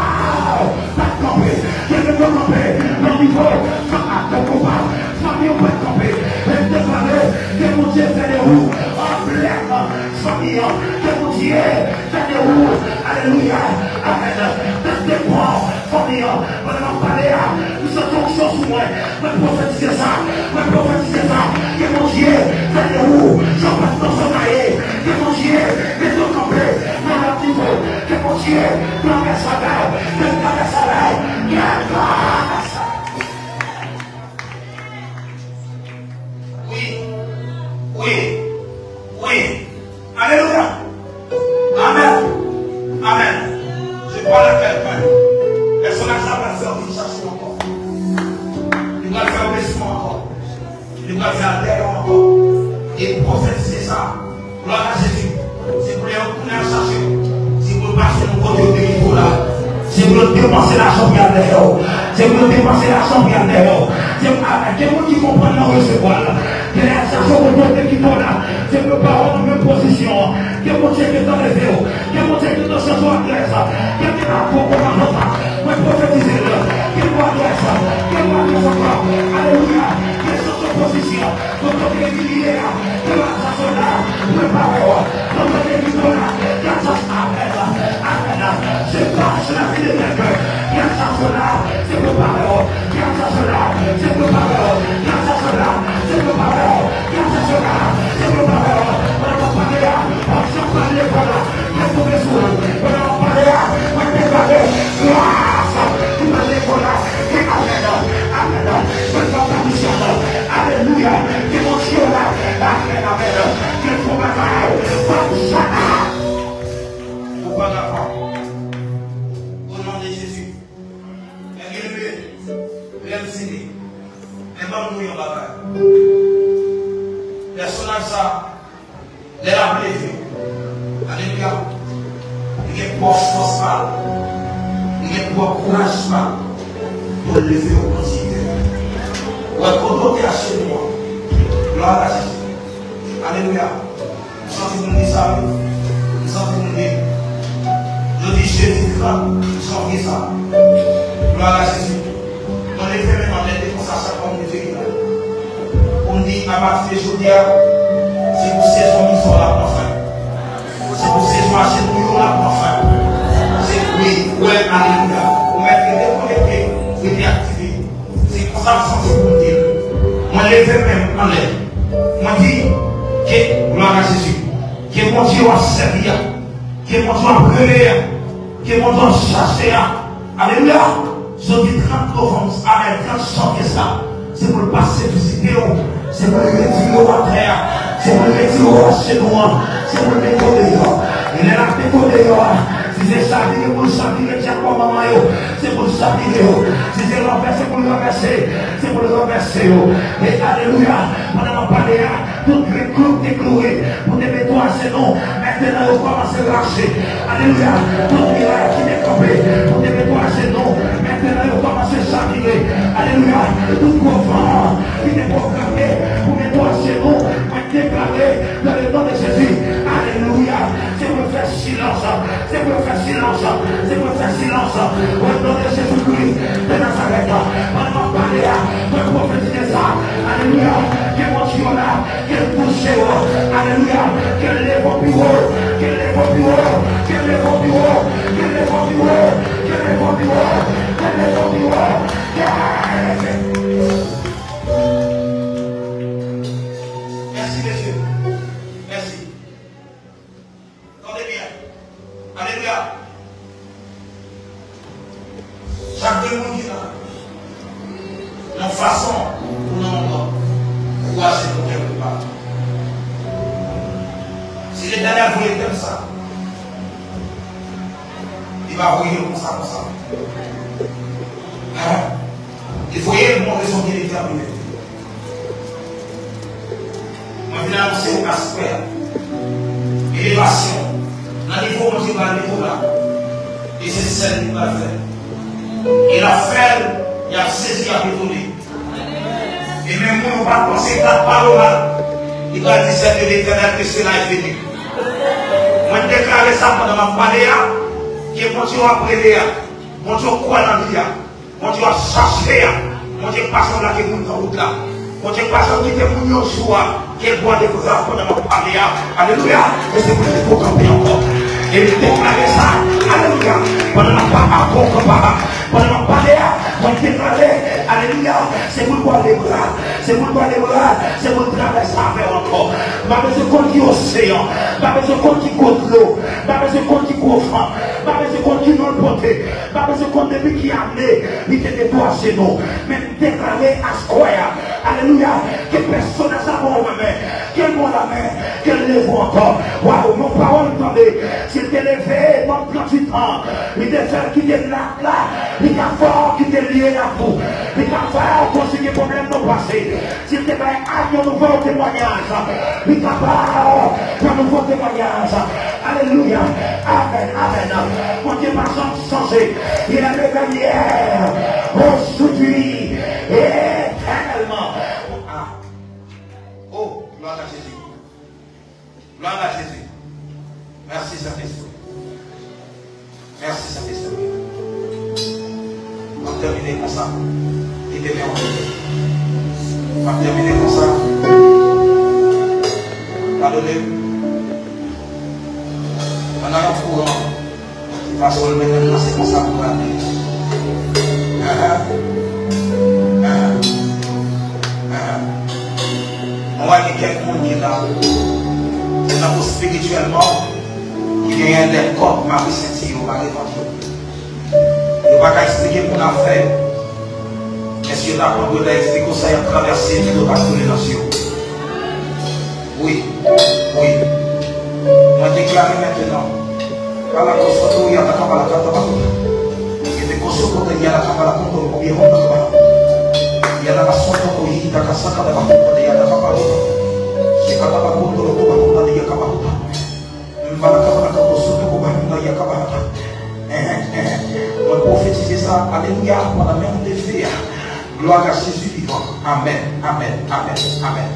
w pa t kanpe. Ke l mete w kanpe nan yon nivo fanm ak tonton pa w, fanmi w pa t kanpe. Mwen deklare ke Bondye fè de ou yon anblèm fanmi an. Ke Bondye fè de ou, alelouya, amèn, de depo fanmi an. Pandan m ap pale a, m santi onksyon sou mwen. Mwen pwofetize sa. Mwen pwofetize sa. Ke Bondye fè de ou, jan w pa t nan zòn a ye. Ke Bondye mete w kanpe nan lòt nivo. Ke Bondye travèse avè w. Ke l travèse avè w. Ke l travèse avè w. Wi. Wi. Wi. Alelouya. Amèn. Amèn. Je parle à quelqu'un. Pèsonaj la pral fè w vin chache w ankò. Li pral fè l dèyè w ankò. E pwofetize sa. Glwa a Jezi. Se pou lè yo tounen al chache w, se pou yo pase nan kote yo te gentan la. Se pou yo depanse lajan pou y al dèyè w. Se pou yo depanse lajan pou y al dèyè w. Se pou, a, gen moun ki konprann nan resevwa l. Gen lè y al chache w kote yo te kite w la. Se pou yo pa wè w nan menm pozisyon an. Gen Bondye gentan leve w. Gen Bondye gentan chanje w adrès. Gen, gen apre w kòmanse sa. Mwen pwofetize l. Gen yon adrès. Gen yon adrès ankò. Alelouya. Gen chanje pozisyon. Kote w te emilye a, grasa sela, prepare w. Kote w te emilye a, grasa, amèn, amèn. Je passe la vie de quelqu'un. Grasa sela, se prepare w. Grasa sela, se prepare w. Grasa sela, se prepare w. Grasa sela, se prepare w. Pandan m ap pale a, w ap janm pale fò la. Mwen tonbe sou ou. Pandan m ap pale a, mwen deklare gras ki pral leve w la. Amèn. Amèn. Mwen fè w pa misyon. Alelouya. Ke Bondye w la. Amèn. Amèn. Ke fò bagay. Fò sa. Oparava. O non de Jezi. Lè m leve, lè m fini. Men ban m nou yon bagay. Pèsonaj sa, lè l ap leve, alelouya, li gen pwòp fòs pa l, li gen pwòp kouraj pa l pou l leve w kontinye. Ou wè, kote w te achenou an, glwa a Jezi. Alelouya. M santi moun di sa, wi. M santi moun di. Jodi jedi trant janvye sa. Glwa a Jezi. Mwen leve men m anlè de konsa chak fwa m leve ki la. Pou m di, apati de jodi a, se pou sezon mizè w la pran fen. Se pou sezon achenou yo la pran fen. Se, wi, wè, alelouya. Ou mèt rete konekte, rete aktive. Se konsa m santi pou m di l. Mwen leve men m anlè. Mwen di, ke, glwa a Jezi, ke Bondye w ap sèvi a, ke Bondye w ap rele a, ke Bondye w ap chache a, alelouya, jodi trant novanm, amèn, trant janvye sa, se pou l pase vizite w, se pou l retire w atè a, se pou l retire w ajenou an, se pou l mete w deyò. E lè l ap mete w deyò a, si se chavire pou l chavire dyab manman yo, se pou l chavire yo. Si se ranvèse pou l ranvèse, se pou l ranvèse yo. E alelouya, pandan m ap pale a, tout grenn klou k te kloure pou te mete w ajenou, mentnan yo kòmanse rache. Alelouya, tout miray ki te kanpe pou te mete w ajenou, mentnan yo kòmanse chavire. Alelouya, tout gwo van ki te pwograme pou mete w ajenou, mwen deklare dans le nom de Jésus. Alelouya, se pou yo fè silans. Se pou yo fè silans. Se pou yo fè silans. O non de Jezi Kris de Nazarèt, pandan m ap pale a, mwen pwofetize sa. Alelouya. Ke Bondye w la, ke l touche w. Alelouya. Ke l leve w pi wo. Ke l leve w pi wo. Ke l leve w pi wo. Ke l leve w pi wo. Ke l leve w pi wo. Ke l leve w pi wo. Ke l leve w pi wo. Mèsi, mesye. Mèsi. Tande byen. Alelouya. Chak grenn moun ki la, nan yon fason ou nan yon lòt, ou achenou kèlke pa. Si Letènèl voye tèm sa, li pa voye l konsa, konsa. Hein? Li voye l pou yon rezon byen detèmine. Mwen vin anonse w aswè a, elevasyon nan nivo Bondye pral mete w la. E se sèl li pral fè. E l ap fè l, y ap sezi, y ap etone. E menm moun ou pa t panse k ap pale w mal, li pral di, c'est de l'Éternel que cela est venu. Mwen deklare sa pandan m ap pale a, ke Bondye w ap rele a, Bondye w kwè nan li a, Bondye w ap chache a, Bondye pa sanble ak moun nan wout la. Bondye pa janm kite moun yon jou a, ke l bwate koze a pandan m ap pale a. Alelouya! E se pou l kanpe ankò. E m deklare sa, alelouya! Pandan m ap pa-, ankò, kanpe a, pandan m ap pale a, mwen deklare, alelouya! Se pou l bwate bra, se pou l bwate bra, se pou l travèse avè w ankò. M pa bezwen konn ki oseyan, m pa bezwen konn ki gwo dlo, m pa bezwen konn ki gwo van, m pa bezwen konn ki non l pote. M pa bezwen konn depi ki ane li te mete w ajenou, men m deklare aswè a, alelouya, ke pèsonaj sa ba w lanmen, ke l ba w lanmen, ke l leve w ankò. Waw, yon pawòl m tande, si l te leve nan tranntuit an, li te fè l kite nat la, Li ka fè w kite lye a tou. Li ka fè w kontinye pwoblèm nou pase. Si l te bay Ann yon nouvo temwayaj, li ka ba w yon nouvo temwayaj. Alelouya. Amèn, amèn. Bondye pa janm chanje. Il est le même hier, aujourd'hui, éternellement. Ah. Oh, gloire à Jésus. Gloire à Jésus. Merci, Saint-Esprit. Merci, Saint-Esprit. M ap tèmine konsa. Kite men w. M ap tèmine konsa. Padone m. Pandan n ap pran. Paske w menm nan se konsa pou gade. Ahan. Ahan. Ahan. Mwen wè gen kèk moun ki la. Se tankou espirityèlman, ki genyen de kòd mare senti yo, mare vant yo. Yo pa ka eksplike moun afè yo. Men si yo ta pran dwe ta eksplike w sa y ap travèse, dlo t ap koule nan zye yo. Wi, wi. Mwen deklare mentenan, pala kosoto yata kapala kata bakuta. Yete kosoto de yata kapala koto kobi honda kapala. Yata kasoto ko yita kasaka de bakuta de yata kapala. Shikata bakuto ko bakuta de yata kapala. Mbala kapala kosoto ko bakuta yata kapala. Mwen pwofetize sa, alelouya, pandan men w te fè a. Glwa a Jezi vivan. Amèn, amèn, amèn, amèn.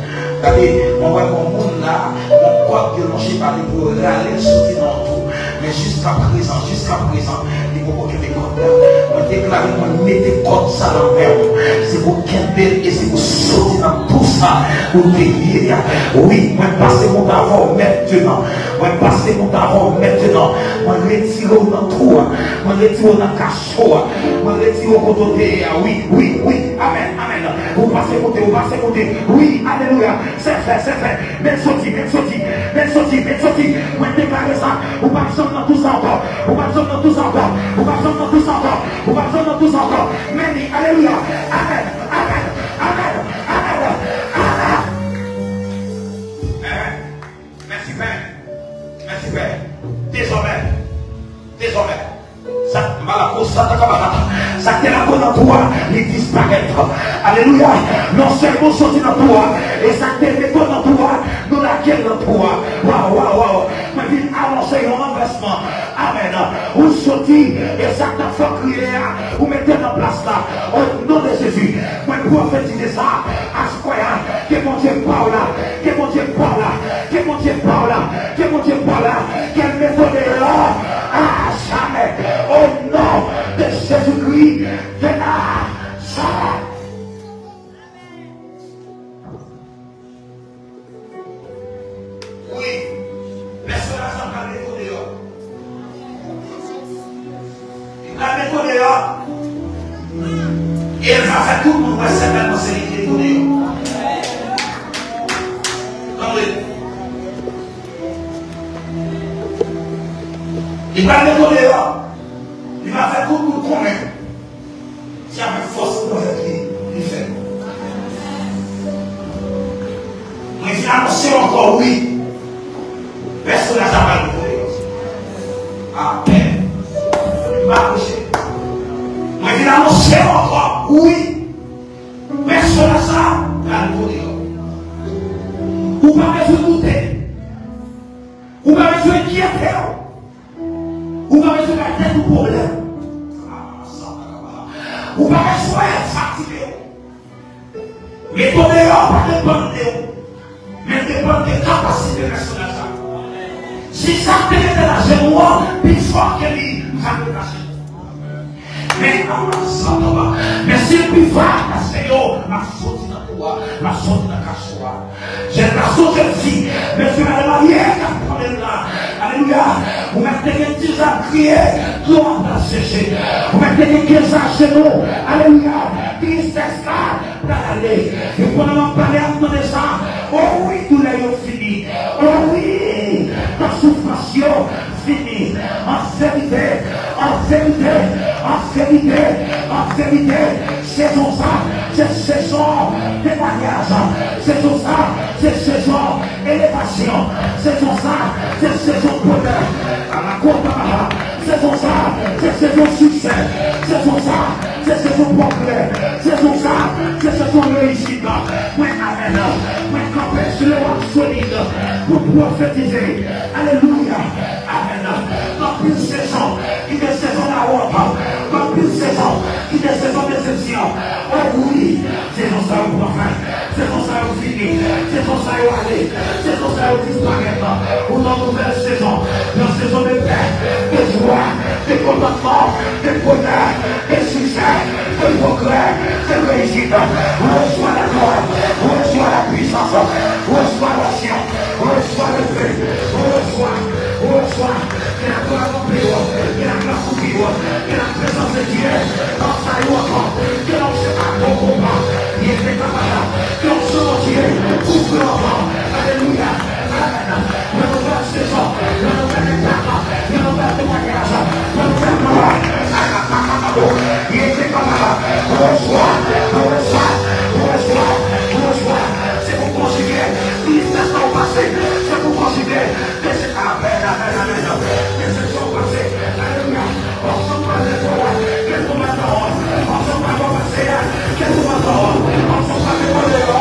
Gade, mwen wè yon moun la, yon kòd yo lonje ba li pou yo rale l soti nan yon twou. Men jiska prezan, jiska prezan, li poko kenbe kòd la. Mwen deklare, mwen mete kòd sa nan men w. Se pou kenbe l e se pou soti nan twou sa ou te ye a. Wi, mwen pase mouda avè w mentenan. Mwen pase mouda avè w mentenan. Mwen retire w nan twou a. Mwen retire w nan kacho a. Mwen retire w kote w te ye a. Wi, wi, wi. Amèn, amèn. Ou pase kote, ou pase kote. Wi, alelouya. Se fè, se fè. Men soti, men soti, men soti, men soti. Mwen deklare sa. Ou p ap janm nan twou sa ankò. Ou p ap janm nan twou sa ankò. Ou p ap janm nan twou sa ankò. Ou p ap janm nan twou sa ankò. Men li, alelouya. Amèn, amèn, amèn, amèn, amèn. Mèsi, Pè. Mèsi, Pè. Dezòmè. Dezòmè. Sa, malako, sa, ta, kabahata. Sa k te lage w nan twou a, li disparèt. Alelouya. Non sèlman w soti nan twou a, e sa k te mete w nan twou a, nou lage l nan twou a. Waw, waw, waw. Mwen vin anonse yon ranvèsman. Amèn. Ou soti, e sa k t ap fè w kriye a, ou mete nan plas la. O non de Jezi, mwen pwofetize sa. Askwè a, ke Bondye pa w la, ke Bondye pa w la, ke Bondye pa w la, ke Bondye pa w la, ke l mete w deyò a jamè. O non de Jezikri de Nazarèt. Wi, pèsonaj la pral mete w deyò. Li pral mete w deyò. E l va fè tout moun wè sètènman se li ki mete w deyò. Tande. Li pral mete w deyò. Li va fè tout moun konnen. Se avèk fòs pwofèt li, li fè. Mwen vin anonse w ankò, wi. Pèsonaj la pral mete w deyò. Amèn. M pa preche. Mwen vin anonse w ankò, wi. Pèsonaj sa pral mete w deyò. Ou pa bezwen doute. Ou pa bezwen enkyete w. Ou pa bezwen bay tèt ou pwoblèm. Ou pa bezwen fatige w. Mete w deyò pa depann de ou, men depann de kapasite pèsonaj la. Si sa k te mete l ajenou an pi fò ke li, m ka detache l. Men, men si l pi fò pase yo, m ap soti nan twou a, m ap soti nan kacho a. Jèn gason, jèn fi, mesye, madanm marye k ap tande m la. Alelouya. Ou mèt te gen diz an kriye, dlo a pral seche. Ou mèt te gen kenz an ajenou. Alelouya. Tristès la pral ale. E pandan m ap pale, ap tande sa. O wi, doulè yo fini. O wi, tan soufrans yo fini. An verite, an verite, an verite, an verite, sezon sa, se sezon temwayaj. Sezon sa, se sezon elevasyon. Sezon sa, se sezon bonè. Alakotaba. Sezon sa, se sezon siksè. Sezon sa, Sezon pwogrè, sezon sa, se sezon reyisit. Mwen amèn. Mwen kanpe sou lewòl solid pou pwofetize. Alelouya. Amèn. Anpil sezon ki te sezon lawont, anpil sezon ki te sezon desepsyon. O wi, sezon sa yo pran fen. Sezon sa yo fini. Sezon sa yo ale. Sezon sa yo disparèt. Ou nan nouvèl sezon. Yon sezon de pè, de jwa, de kontantman, de bonè, de siksè, de pwogrè, de reyisit. Resevwa la glwa, resevwa la pwisans, resevwa lonsyon, resevwa le fe, resevwa, resevwa. Ke laglwa ranpli w, ke lagras kouvri w, ke laprezans de Dye anvayi w ankò, ke lonsyon akonpli w. Ye te kapab, ke lonsyon Bondye kouvri w ankò. Alelouya. Amèn. Yon nouvèl sezon, yon nouvèl etap, yon nouvèl temwayaj, yon nouvèl glwa. Ye te kapab. Resevwa, resevwa, resevwa, resevwa. Se pou konjige tristès la w pase. Se pou konjige Amèn, amèn, amèn. Desepsyon pase. Alelouya. Ansanm pa leve w, ke tou manda w. Ansanm pa pase, ke tou manda w. Ansanm pa leve w,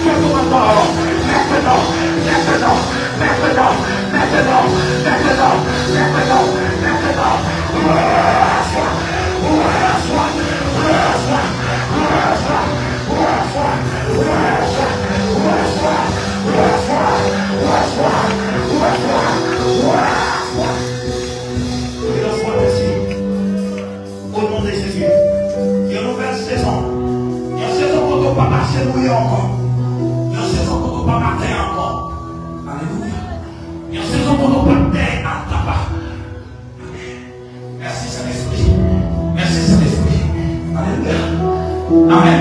ke tou manda w. Mentnan, mentnan, mentnan, mentnan, mentnan, mentnan, mentnan. Resevwa, resevwa, resevwa, resevwa. Yon nouvèl sezon. Yon sezon kote w p ap ajenouye ankò. Yon sezon kote w p ap atè ankò. Alelouya. Yon sezon kote w p ap dèyè atapa. Mèsi, Sentespri. Mèsi, Sentespri. Alelouya. Amèn.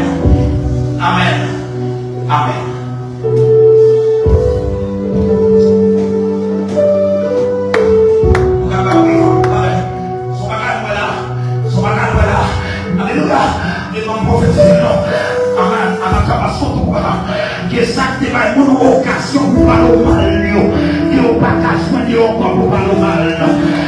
Amèn. Amèn. Ou ka ba wi, amèn. Son bagay mwen la. Son bagay mwen la. Alelouya. E ban m pwofetize non. Amèn. Amèn. Ka pa sot ou pa. Ke sa k te bay moun okazyon pou pale w mal yo, ke w pa ka jwenn yo ankò pou pale w mal.